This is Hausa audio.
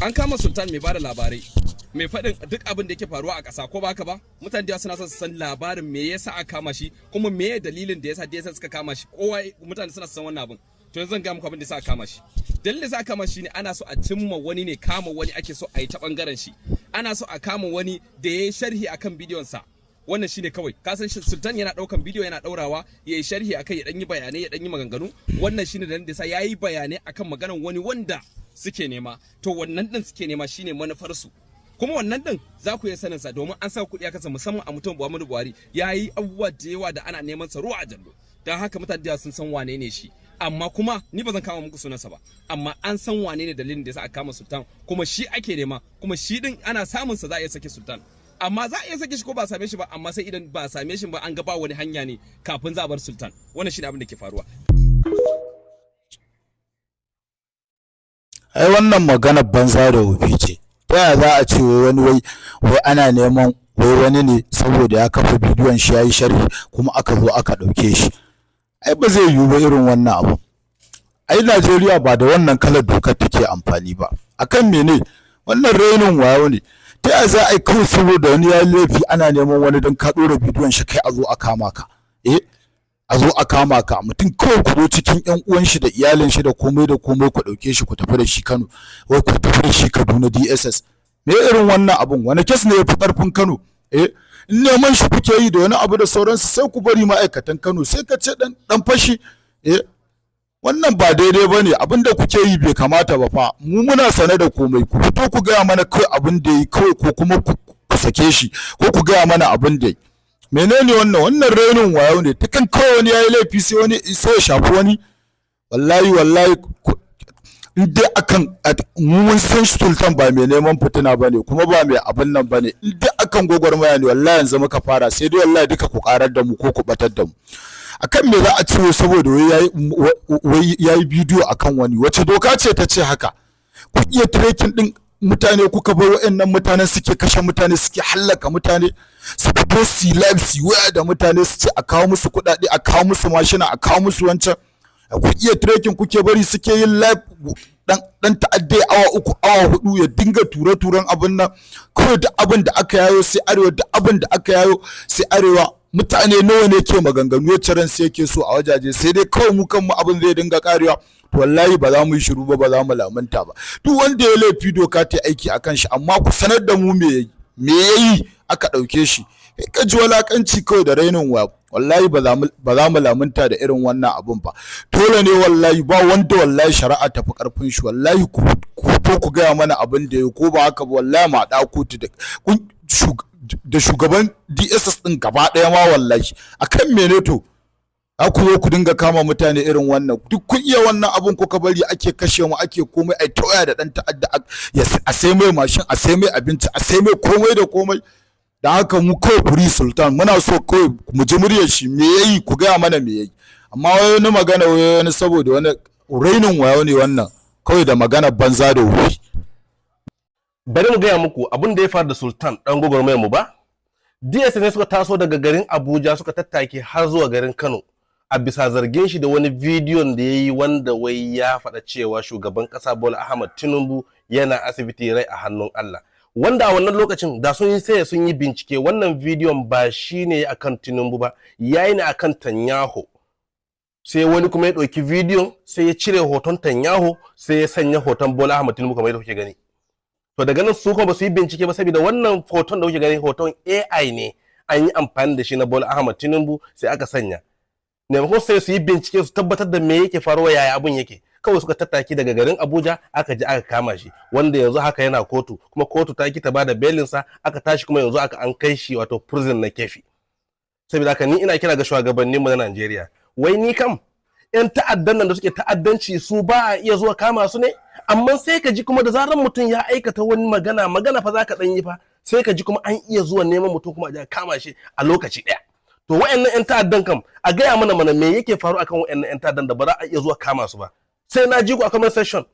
An kama Sultan mai bada labarai, mai faɗin duk abin da yake faruwa a ƙasa, ko ba haka ba? Mutane da suna son su san labarin me yasa aka kama shi, kuma me dalilin da yasa DSS suka kama shi. Kowa, mutane suna son wannan abin. To, yanzu zan ga muku abin da yasa aka kama shi. Dalilin da yasa aka kama shi ne ana so a cimma wani ne, kama wani ake so a yi ta bangaren shi. Ana so a kama wani da ya yi sharhi akan bidiyon sa. Wannan shine kawai. Ka san Sultan yana daukan bidiyo, yana daurawa, ya yi sharhi akai, ya dan yi bayanai, ya dan yi maganganu. Wannan shine dalilin da yasa ya yi bayanai akan maganan wani wanda suke nema. To, wannan din suke nema, shine manufar su. Kuma wannan din za ku iya sanin sa domin an sa kuɗi a kasa, musamman a mutum Muhammadu Buhari ya yi abubuwa da yawa da ana neman sa ruwa a jallo. Don haka mutane da sun san wane ne shi, amma kuma ni ba zan kama muku sunansa ba, amma an san wane ne dalilin da yasa aka kama Sultan, kuma shi ake nema. Kuma shi din ana samun sa, za a iya sake Sultan. Amma za a iya sake shi ko ba same shi ba, amma sai idan ba same shi ba, an ga ba wani hanya ne kafin za a bar Sultan. Wannan shine abin da ke faruwa. Ai wannan maganar banza da wofi ce. Ta yaya za a ce wai wani wai ana neman wai wani ne saboda ya kafa bidiyon shi, yayi sharhi, kuma aka zo aka ɗauke shi? Ai ba zai yiwu ba irin wannan abu. Ai Najeriya ba da wannan kalar dokar take amfani ba. Akan mene? Wannan rainin wayo ne. Ta yaya za a yi kawai saboda wani ya laifi, ana neman wani, don ka ɗora bidiyon shi, kai a zo a kama ka? Eh, a zo a kama ka, mutum kawai ku zo cikin yan uwan shi da iyalin shi da komai da komai, ku ɗauke shi ku tafi da shi Kano, wai ku tafi da shi Kaduna DSS. Me irin wannan abun? Wani case ne ya fi ƙarfin Kano? Eh, in neman shi kuke yi da wani abu da sauransu, sai ku bari ma'aikatan Kano. Sai ka ce dan fashi. Eh, wannan ba daidai ba ne. Abin da kuke yi bai kamata ba fa. Mu muna sane da komai. Ku fito ku gaya mana kawai abin da yi kawai, ko kuma ku sake shi, ko ku gaya mana abin da yi. Menene wannan? Wannan rainin wayo ne ta kan kawai wani yayi laifi, sai wani sai ya shafi wani. Wallahi, wallahi, in dai akan mu mun san Sultan ba mai neman fitina bane, kuma ba mai abin nan bane. In dai akan gwagwarmaya ne, wallahi yanzu muka fara. Sai dai wallahi duka ku karar da mu ko ku batar da mu. Akan me za a ce saboda wai yayi bidiyo akan wani? Wace doka ce ta ce haka? Ku iya tracking din mutane, kuka bar waɗannan mutanen suke kashe mutane, suke hallaka mutane, su fito su live, su waya da mutane, su ce a kawo musu kuɗaɗe, a kawo musu mashina, a kawo musu wancan. Ku iya tracking, kuke bari suke yin live. Dan ta'adda awa 3, awa 4 ya dinga ture-turen abin nan kawai. Duk abin da aka yayo sai arewa, duk abin da aka yayo sai arewa. Mutane nawa ne ke maganganu ya ran sai yake so a wajaje? Sai dai kawai mu kanmu abin zai dinga karewa. To, wallahi ba za mu yi shiru ba, ba za mu lamunta ba. Duk wanda ya laifi, doka ta aiki akan shi, amma ku sanar da mu me yayi, me yayi aka ɗauke shi. Ka ji walakanci kawai da rainin wa. Wallahi ba za mu lamunta da irin wannan abun ba. Dole ne wallahi, ba wanda wallahi shari'a tafi karfin shi. Wallahi ku ko ku gaya mana abin da ya, ko ba haka ba, wallahi ma da kotu da shugaban DSS din gaba ɗaya ma wallahi. Akan mene? To, ku zo ku dinga kama mutane irin wannan? Duk kun iya wannan abun, kuka bari ake kashe mu, ake komai, ai tawaya da dan ta'adda, a sai mai mashin, a sai mai abinci, a sai mai komai da komai. Da haka mu kawai free Sultan muna so, kawai mu ji muryar shi. Me yayi? Ku gaya mana me yayi. Amma wani magana wani saboda wani, rainin wayo ne wannan kawai da magana banza da wuri. Bari mu gaya muku abin da ya faru da Sultan dan gwagwarmayar mu ba. DSS ne suka taso daga garin Abuja, suka tattake har zuwa garin Kano a bisa zargin shi da wani bidiyon da ya yi, wanda wai ya faɗa cewa shugaban ƙasa Bola Ahmad Tinubu yana asibiti, rai a hannun Allah. Wanda a wannan lokacin da sun yi sai sun yi bincike, wannan bidiyon ba shi ne akan Tinubu ba, yayi ne akan Tanyaho. Sai wani kuma ya ɗauki bidiyon, sai ya cire hoton Tanyaho, sai ya sanya hoton Bola Ahmad Tinubu kamar yadda kuke gani. To, daga nan su kuma ba su yi bincike ba, saboda wannan hoton da kuke gani hoton AI ne, an yi amfani da shi na Bola Ahmad Tinubu sai aka sanya. Maimakon sai su yi bincike su tabbatar da me yake faruwa, yaya abun yake, kawai suka tattaki daga garin Abuja, aka je aka kama shi, wanda yanzu haka yana kotu, kuma kotu ta ki ta bada belinsa. Aka tashi kuma yanzu aka an kai shi wato prison na Keffi. Saboda haka ni ina kira ga shugabanninmu na Najeriya, wai ni kam yan ta'addan nan da suke ta'addanci, su ba a iya zuwa kama su ne? Amma sai ka ji kuma da zarar mutum ya aikata wani magana, magana fa za ka dan yi fa, sai ka ji kuma an iya zuwa neman mutum kuma a kama shi a lokaci ɗaya. To, wa'annan yan ta'addan kam a gaya mana me yake faru akan wa'annan yan ta'addan da ba za a iya zuwa kama su ba? Sai na ji ku a comment section.